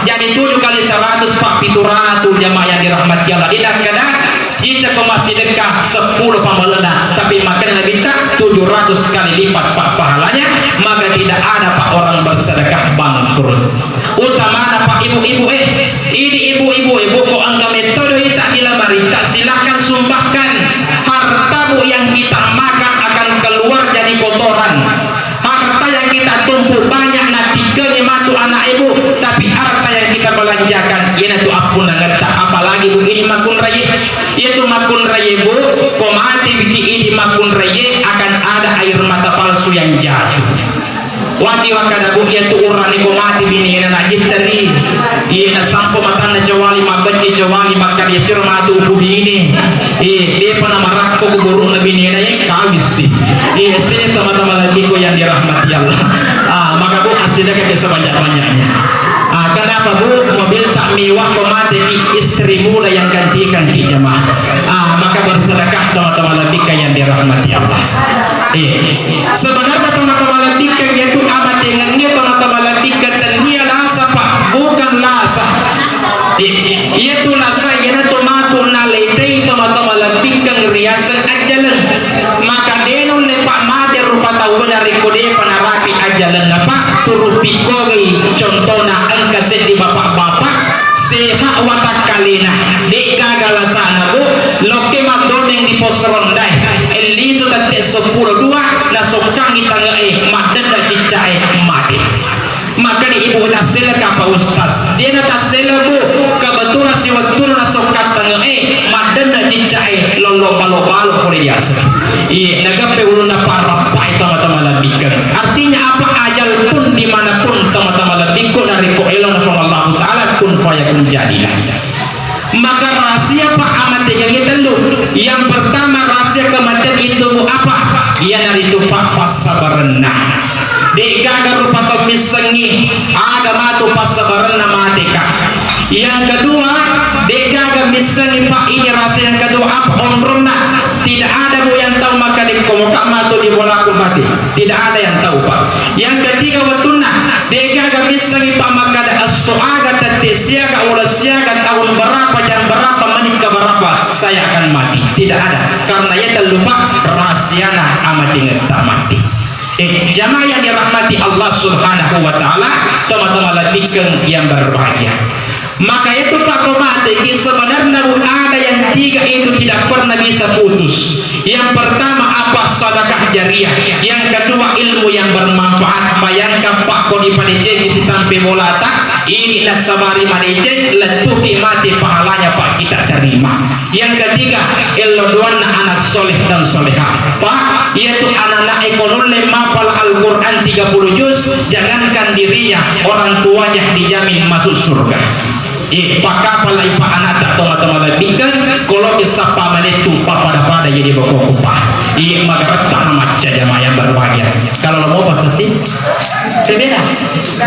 Jadi tujuh kali seratus, Pak, pitu ratu, jamaah yang dirahmati Allah. Tidak kena sicako massidekka seppulo pamalena, tapi makkeda Nabi ta tujuh ratus kali lipat, Pak, pahalanya. Maka tidak ada, Pak, orang bersedekah bangkrut. Utamana, Pak, ibu-ibu, eh, idi ibu-ibu, ibu, ko engka mettodo ita di lamari, tak silakan sumbahkan. Hartamu yang kita makan akan keluar jadi kotoran. Harta yang kita tumpuk banyak, natikkengi matu anak ibu, tapi harta yang kita belanjakan, iyanatu appunnangetta, apalagi, Bu, ini makunraie. Iyatu makunraie, Bu, ko mati biki idi makunraie, akan ada air mata palsu yang jatuh. Wati wakkada, Bu, iyatu urane ko mati binena najitteri. Iye nasampo matanna cawali, mabbecce cawali, makkada siro matu upu bine. Iye, depa namarakko kuburu'na binena, iye, kawisi. Iye, sini teman-teman latiku yang dirahmati Allah. Ah, maka, Bu, assidekka sebanyak-banyaknya. Ah, kenapa, Bu? Mobil tak mewah, ko mati ki, istri muda yang gantikan ki, jamaah. Ah, maka bersedekah teman-teman latiku yang dirahmati Allah. Iya. Sebenarnya teman-teman latikan, yaitu amatengennya teman-teman latikan, tennia lasa, Pak, bukan lasa. Iya. Yaitu lasa, iyanatu matu naletei teman-teman latikan riaseng ajjaleng. Maka de nulle, Pak, mate rupa tau narekko depa narapi ajjaleng, apa? Turu pikkogi, contohna engka seddi bapak-bapak sehat watakkalena, de'gaga lasana, Bu, lokke maddoneng di pos rondae, ellisu tette seppulo dua, nasokkangi tange'e, maddenna ciccae, mate. Makkani ibu, tassela ka Pak Ustaz? Dena tassela, Bu, kebetulan siwettunna nasokkang tange'e, maddenna ciccae, lollo balo-balo pole diaseng. Iye, nagappe ulunna parappae, teman-teman latikan. Artinya apa? Ajal pun dimanapun, teman-teman latiku, narekko elo na Puang Allah Ta'ala, kun fayakun, jadilah. Maka rahasia, Pak, amatengengnge tellu. Yang pertama, rahasia Kematian itu apa? Iyanaritu pa-, passabarenna. De'gaga rupa tau missengngi aga matu passabarenna mateka. Yang kedua, de'gaga missengngi pa ini rasa yang kedua apa onronna. Tidak ada bu yang tahu maka dekko moka matu di bolaku mati. Tidak ada yang tahu, Pak. Yang ketiga, wettunna de'gaga missengngi pa makkada esso aga, tette siaga, uleng siaga, tahun berapa, jam berapa, menit ke berapa saya akan mati. Tidak ada. Karena iya tellu, Pak, rahasiana amatingetta mati. Eh, jamaah yang dirahmati Allah Subhanahu wa Ta'ala, teman-teman lebihkan yang berbahagia. Maka itu, Pak, ko mateki, sebenarnya bu-, ada yang tiga itu tidak pernah bisa putus. Yang pertama apa? Sedekah jariah. Yang kedua ilmu yang bermanfaat. Bayangkan, Pak, ko dipadecengi sitampe bolata, ini nasabari madeceng, lettuki mati pahalanya, Pak, kita terima. Yang ketiga, ello doanna anak soleh dan soleha. Pak, iyatu anak-anak e ko nulle mapala Al-Quran tiga puluh juz, jangankan dirinya, orang tuanya dijamin masuk surga. Eh, pakkapalai pa anakta, tomatoa malebbikkeng, koloki sappa manettu pappada-pada jadi bokoku, Pak. Iye, magaretta na macca jamaah yang berbahagia. Kalau lo mau pasti sih, berbeda.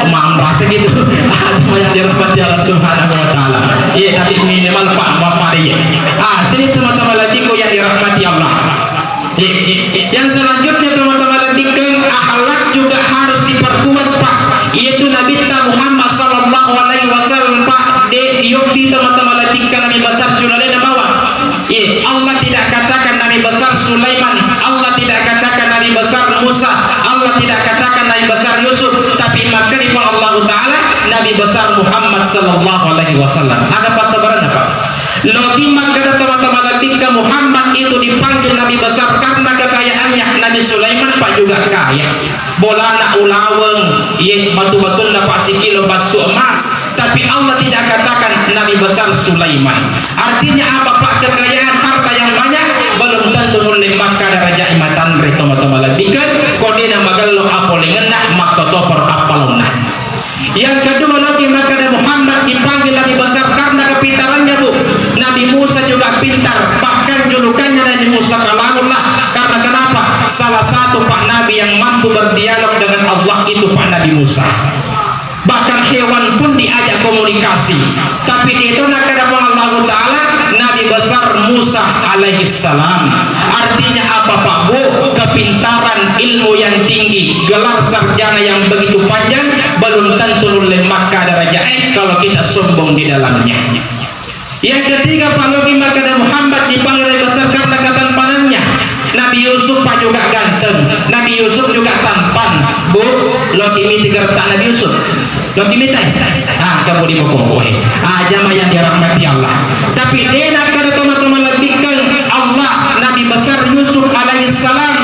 Mambasa gitu. Ah, semua yang dirahmati Allah Subhanahu wa Ta'ala. Iya, tapi minimal Pak, Bapak deh. Ah, sini teman-teman lagi yang dirahmati Allah. Yang selanjutnya, teman-teman, lebihkan akhlak juga harus diperkuat, Pak. Yaitu Nabi kita Muhammad sallallahu alaihi wasallam, Pak, de yobbi, teman-teman, lebihkan Nabi besar Sulaiman bawa. Iya, Allah tidak katakan Nabi besar Sulaiman, Allah tidak katakan Nabi besar Musa, Allah tidak katakan Nabi besar Yusuf, tapi maka di Allah Ta'ala Nabi besar Muhammad sallallahu alaihi wasallam. Ada passabaran apa? Logi makkada tomatoa malebbikkeng Muhammad itu dipanggil Nabi besar karena kekayaannya. Nabi Sulaiman, Pak, juga kaya. Bolana ulaweng, ye, batu-batunna, Pak, sikilo bassu emas. Tapi Allah tidak katakan Nabi besar Sulaiman. Artinya apa, Pak? Kekayaan harta yang banyak belum tentu nulle makkada raja matanre tomatoa malebbikkeng, ko dena magello apolengenna makkotoparo appalonna. Yang kedua lagi, makkada Muhammad dipanggil Nabi besar karena kepintarannya, Bu. Nabi Musa juga pintar, bahkan julukannya Nabi Musa Kalamullah. Karena kenapa? Salah satu, Pak, Nabi yang mampu berdialog dengan Allah itu, Pak, Nabi Musa. Bahkan hewan pun diajak komunikasi. Tapi itu nakada Allahu Ta'ala, Nabi besar Musa alaihissalam. Artinya apa, Pak, Bu? Kepintaran, ilmu yang tinggi, gelar sarjana yang begitu panjang, belum tentu nulle makkada raja, eh, kalau kita sombong di dalamnya. Yang ketiga, Pak, logi makkada Muhammad dipanggil Nabi besar karena ketampanannya. Nabi Yusuf, Pak, juga ganteng. Nabi Yusuf juga tampan. Bu, logi miti gertak Nabi Yusuf. Logi mitai? Ah, kamu di mokong kowe. Ah, jamaah yang dirahmati Allah. Tapi dena kada tomatoa malebbikkeng Allah, Nabi besar Yusuf alaihissalam.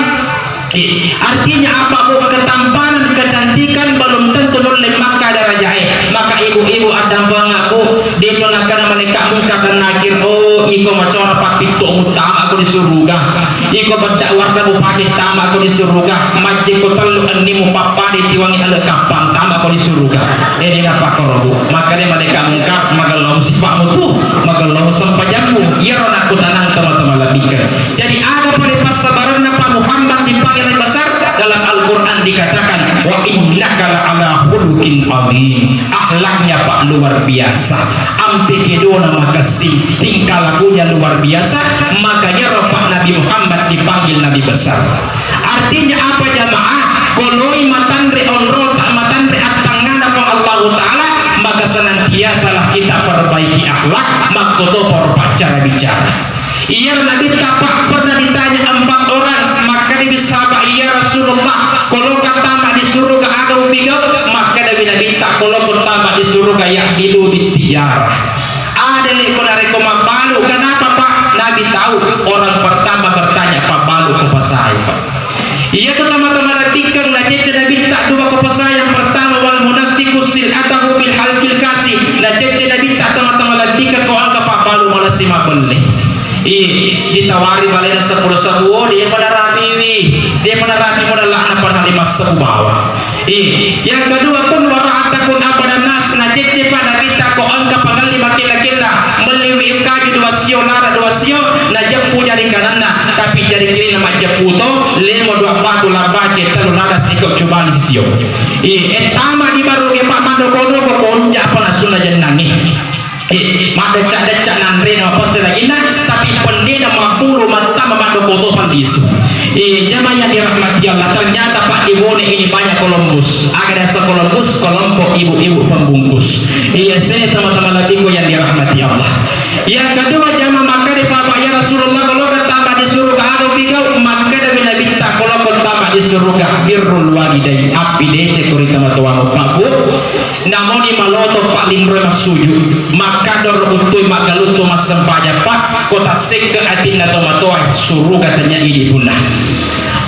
Eh, artinya apa, Bu? Ketampanan, kecantikan belum tentu nulle makkada raja, eh. Maka ibu-ibu ada banget, Bu. Dia pernah kena malaikat Munkar dan Nakir. Oh, iko macora papitto muttama ko di surga. Iko bedda warna bupati tama ko di surga. Majjiko tellu ennimu pappadi tiwangi ale kappang tama ko di surga. Eh, dia apa koro, Bu? Maka dia malaikat Munkar, magello sipatmu tu, magello sempajammu. Iyaro nakkutanang tomatoa malebbikkeng. Jadi, aga pole passabarenna, Pak, Muhammad dipanggil Nabi besar? Dalam Al-Quran dikatakan, "Wa innaka la'ala khuluqin azim." Akhlaknya, Pak, luar biasa. Ampe kedona makessing, tingkah lakunya luar biasa. Makanya, Pak, Nabi Muhammad dipanggil Nabi besar. Artinya apa, jamaah? Koloi matanre onrota, matanre attangngana Puang Allahu Ta'ala, maka senantiasalah kita perbaiki akhlak, makkotoparo paccara bicara. Iya, Nabi tapa pernah ditanya empat orang, maka Nabi sahabat, "Ya Rasulullah, kalau kau tama di surga ada ubi gau?" Maka Nabi, Nabi tak, "Kalau kau tama di surga, ya, hidup di tiara." Ada leko nareko mabbalu. Kenapa, Pak? Nabi tahu orang pertama bertanya, pabbalu ko pasai, Pak. Iya, teman-teman, nabikkeng nacecce Nabi tak dua ko pasai. Yang pertama, wal munafiqu sil'atahu bil halqil kasi. Nacecce Nabi tak, teman-teman, nabikkeng ko angka pabbalu malasi mabelle. Iya, ditawari balena seppulo sebbu, oh, depa narapiwi, depa narapi modal lakna pada lima sebbu bawang. Iya, yang kedua pun wara'a takun abadan nas, nacecce pa Nabitta ko engka pangelli makella-kella, melliwi engkaju dua sio, lara dua sio, najeppu jari kananna, tapi jari kirina majeppu to, lemo dua batu labace, telu lara siko cubali sisio. Iya, ettama di baru ke pa mando kono ko konja pa nasunna jennangi. Eh, maddecca-decca nanrena mapesse laginna, tapi pendena mabbulu mattama maddokoto pallisu. Eh, jamaah yang dirahmati Allah, ternyata Pak di Bone ini banyak Columbus. Aga dasa Columbus, kelompok ibu-ibu pembungkus. Iya, saya teman-teman lebihku yang dirahmati Allah. Yang kedua, jamaah makkeda sahabat, "Ya Rasulullah, kalau kau tama di surga, anu pigau?" Makkeda mi Nabitta, "Kalau kau tama di surga, birrul walidain, appi deceng ko ri tomatoamu." Pak, Bu, namoni maloto Pak linroi massuju, makkadoro uttui maggaluttu massempajang Pak, ko tassekke atinna tomatoa, suruga tanya idi punna.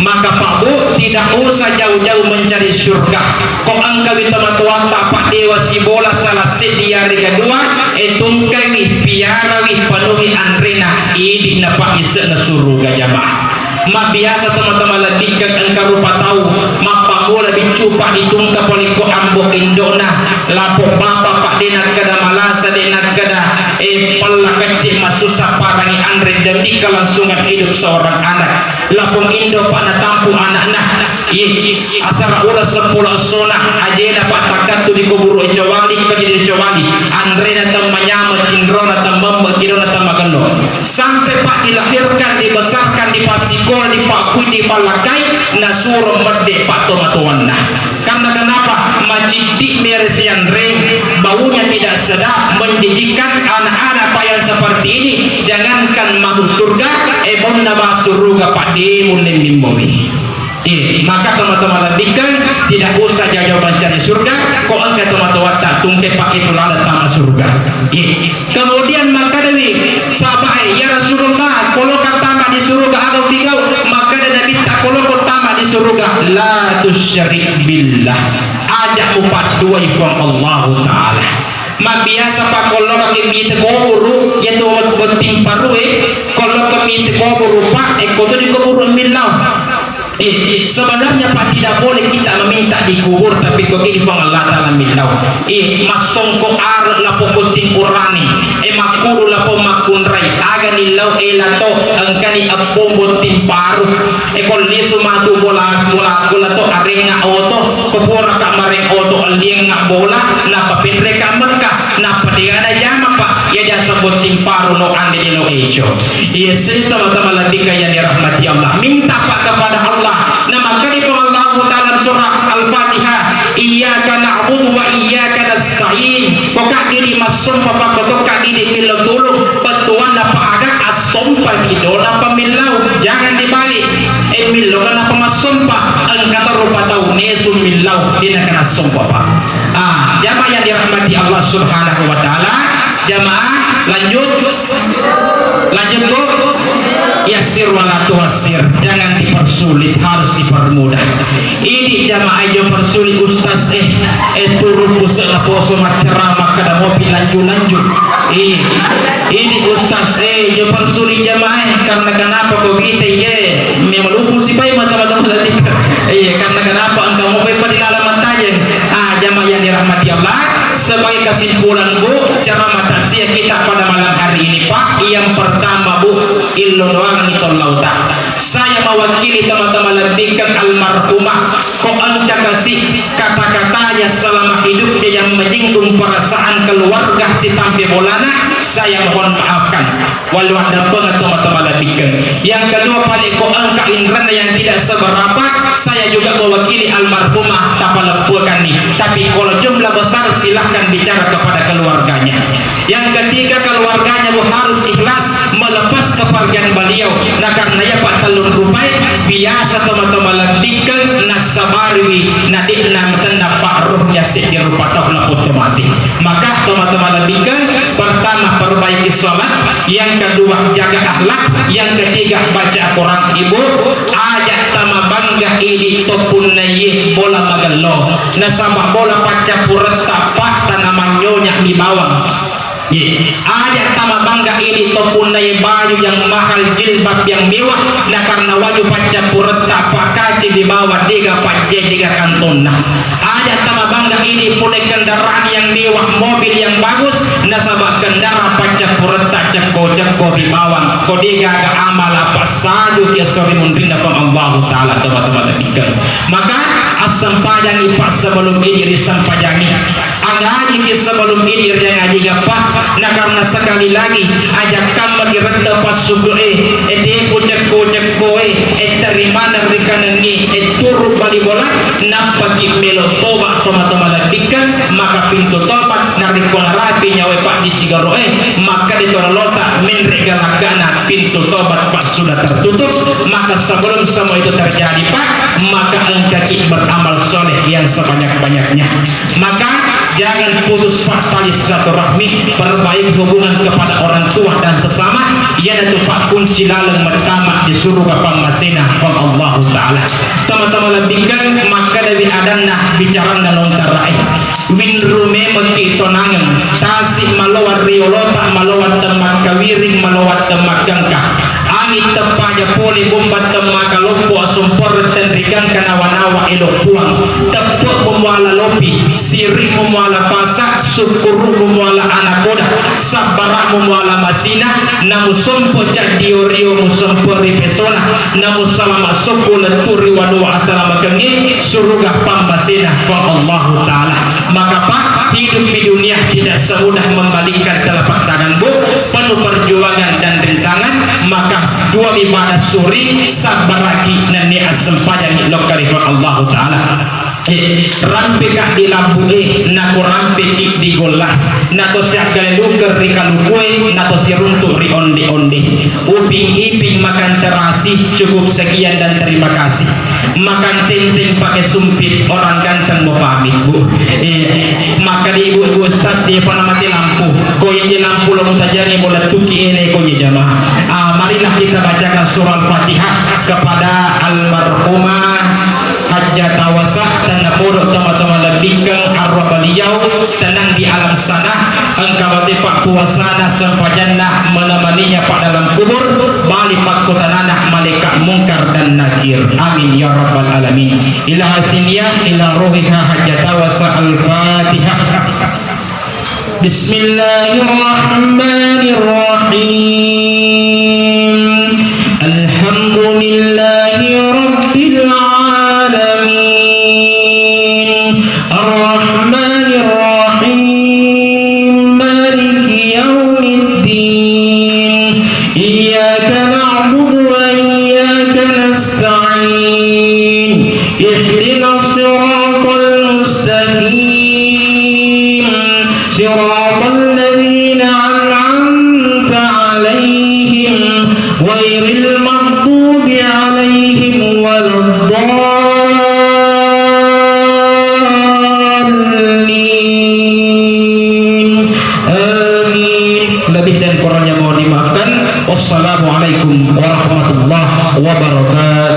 Maka Pak, Bu, tidak usah jauh-jauh mencari surga. Ko engkawi tomatoatta Pak, dewa sibola salah seddi yarega dua, e tungkaiwi, piarawi, penuhi anrena, idi na Pak mise'na suruga, jamaah. Mabbiasa tomatoa malebbikkeng engka rupa tau, mappammula biccu Pak ditungka pole ko ambo indo'na, lapo bapa Pak de nakkeda malasa, de nakkeda, eh, pella kecce masussa parangi anre demi kelangsungan hidup seorang anak. Lapong indo Pak natampu anakna. Ih, asara uleng seppulo essona, ajena Pak takkattu di kuburu e cowali, kodi di cowali. Anrena temmanyameng, tinrona temmembe, kidona temmagello. Sampai Pak dilahirkan, dibesarkan, dipassikola, dipabbui, dipallakkai, nasuro medde Pak tomatoanna. Karena kenapa? Maciddi mere sianreng, baunya tidak sedap, menjijikkan. Anak-anak Pak yang seperti ini, jangankan masuk surga, e bonna ba suruga Pak de mulle mimmowi. Eh, maka teman-teman lebihkan, tidak usah jauh-jauh mencari surga, ko engka tomatoatta tungke Pak itu lalat tama surga. Eh, Kemudian makkedawi sahabat, "Ya Rasulullah, koloka tama di suruga, aga upigau?" Makkeda Nabitta, "Koloka tama di suruga, la tusyrik billah. Aja mupadduai Puang Allahu Ta'ala." Mabbiasa pakkolokaki mite koburu, yatu botting parue, koloka mite koburu, Pak, ekko tu di koburu millau. Eh, sebenarnya, Pak, tidak boleh kita meminta di kubur, tapi ko ki Puang Allah Ta'ala millau. Eh, massongko are lapong botting urani. Eh, makkulu lapong makkunrai. Aga nillau ela to, engkani eppong botting paru. Eh, ko lisu matu bola, bola, bola to, arenga oto. Ko pura ka mareng oto, lienga bola, napa penreka Mekah, napa deana jama, Pak. Ya jasa botting paru no ande de no eco. Iya, sini teman-teman lebih kaya dirahmati Allah. Minta Pak kepada Allah. Nah, maka di Allah Ta'ala surah Al-Fatihah, "Iyyaka na'budu wa iyyaka nasta'in." Ko kak didi massompa Pak, ko kak didi millau tulung, petuan apa aga assompa di dona pemillau. Jangan dibalik. Eh, millau kenapa massompa? Engka rupa tau nesu millau, dina kena sompa Pak. Ah, jamaah yang dirahmati Allah Subhanahu wa Ta'ala. Jamaah, lanjut. Lanjut, Bu. Yassir wala tuassir. Jangan dipersulit, harus dipermudah. Ini jamaah yang persulit, Ustaz, eh, eh, turun pusat na poso maceramah kada mobil lanjut-lanjut. Iya. Ini Ustaz, eh, jo persulit jamaah, eh, karena kenapa ko bita, iya, memang lupu sipai mata-mata melalika. Iya, karena kenapa engkau mau pai pada dalam mantajeng. Ah, jamaah yang dirahmati Allah, sebagai kesimpulan, Bu, ceramah takziah kita pada malam hari ini, Pak, yang pertama, Bu, illo doang itu lauta. Saya mewakili teman-teman lantikan almarhumah, ko engka kasi kata-katanya selama hidupnya yang menyinggung perasaan keluarga si tampe bolana, saya mohon maafkan. Walau ada pengetu mata malabikeng. Yang kedua, paling ko engka indra yang tidak seberapa, saya juga mewakili almarhumah tapalepuakan nih. Tapi kalau jumlah besar, silahkan bicara kepada keluarganya. Yang ketiga, keluarganya bu harus ikhlas melepas kepergian beliau. Nah, karena ya Pak telun rupai biasa teman-teman lantikan nasabariwi nadikna matenda Pak rohnya sedih rupa tahu lapor mati. Maka teman-teman lantikan, pertama perbaiki sholat, yang kedua jaga akhlak, yang ketiga baca Quran. Ibu, aja tama bangga idi topunna ye bola magello. Nasaba bola paccappuretta Pak tanamangnyonya mi bawang. Ye, aja' tama bangga idi' to punnae baju yang mahal, jilbab yang mewah, na karena waju paccappuretta pakkaci di bawah dega pajje dega kantonna. Aja' tama bangga idi' pole kendaraan yang mewah, mobil yang bagus, nasaba' kendara paccappuretta cekko-cekko di bawah. Ko degaga amala passajuki esso ri munrinna Puang Allahu Ta'ala, teman-teman. Maka assempajangi pa sebelum idi' risempajangi. Angajiki sebelum idi' riangaji gappa, na karena sekali lagi, aja' kammaki rette passuku'e, e teku cekko-cekkoe, e teri maneng ri kanengngi, e turu bali bola, nappaki melo toba' toma-toma lebbikkeng, maka pintu tobat narekko narapi nyawae paddicigoro'e, maka de to lolota menre galakkana pintu tobat pa sudah tertutup, maka sebelum semua itu terjadi, Pak, maka engkaki beramal soleh yang sebanyak-banyaknya. Maka jangan putus pa tali silaturahmi, perbaiki hubungan kepada orang tua dan sesama, iyanatu pa kunci laleng mettama di suruga pammasena Puang Allahu Ta'ala. Tama-tama lebbikkeng, makkadawi adanna bicaranna lontara'e. Winru memekki tonangeng, tasi' malowa riolota, malowa temmakkawiring, malowa temmaggengka. Anging teppaja pole bomba temmakaloppo, asomporeng tenrikengka nawa-nawa elo' Puang. Teppe'mu muala lopi, siri'mu muala pasa', sukkuru'mu muala anakoda, sabbara'mu muala masina, namusompo caddio-rio musompo ri pesona, namusalama' sokko lettu ri wanua asalamakengnge, suruga pammasena Puang Allahu Ta'ala. Maka, Pak, hidup di dunia tidak semudah membalikkan telapak tangan, Bu. Penuh perjuangan dan rintangan, maka dua ibadah suri, sabbaraki nenni assempajangi lokka ri Puang Allahu Ta'ala. Eh, rampeka di lampu, eh, nako rampeki di golla, nako siakkale luker ri kalukue, nako siruntu ri onde-onde. Uping-iping makan terasi, cukup sekian dan terima kasih. Makan tenteng pakai sumpit, orang ganteng mau pamit, Bu. Eh, maka di ibu-ibu ustaz, dia pernah mati lampu. Ko ini lampu lo mutajangi, mau letuki ini, ko ini jamaah. Ah, marilah kita bacakan surah Al-Fatihah kepada almarhumah Hajjah Tawasa, tennapodo tama-tama lebbikkeng arwah beliau, tenang di alam sana. Engka bate pa'puasana, sempajanna, menemaninya Pak dalam kubur, bali pakkutanana malaikat Mungkar dan Nakir. Amin ya rabbal alamin. Ilaha siniyah ila ruhiha Hajjah Tawasa. Al-Fatihah. Bismillahirrahmanirrahim. Alhamdulillahi rabbil alamin. Ar-Rahmanir Rahim. Maliki yaumiddin. Iyyaka na'budu wa iyyaka nasta'in. Ihdinas siratal mustaqim. Siratal ladzina an'amta 'alaihim ghairil maghdubi 'alaihim waladdallin. Amin. Lebih dan kurangnya mohon dimaafkan. Wassalamualaikum warahmatullahi wabarakatuh.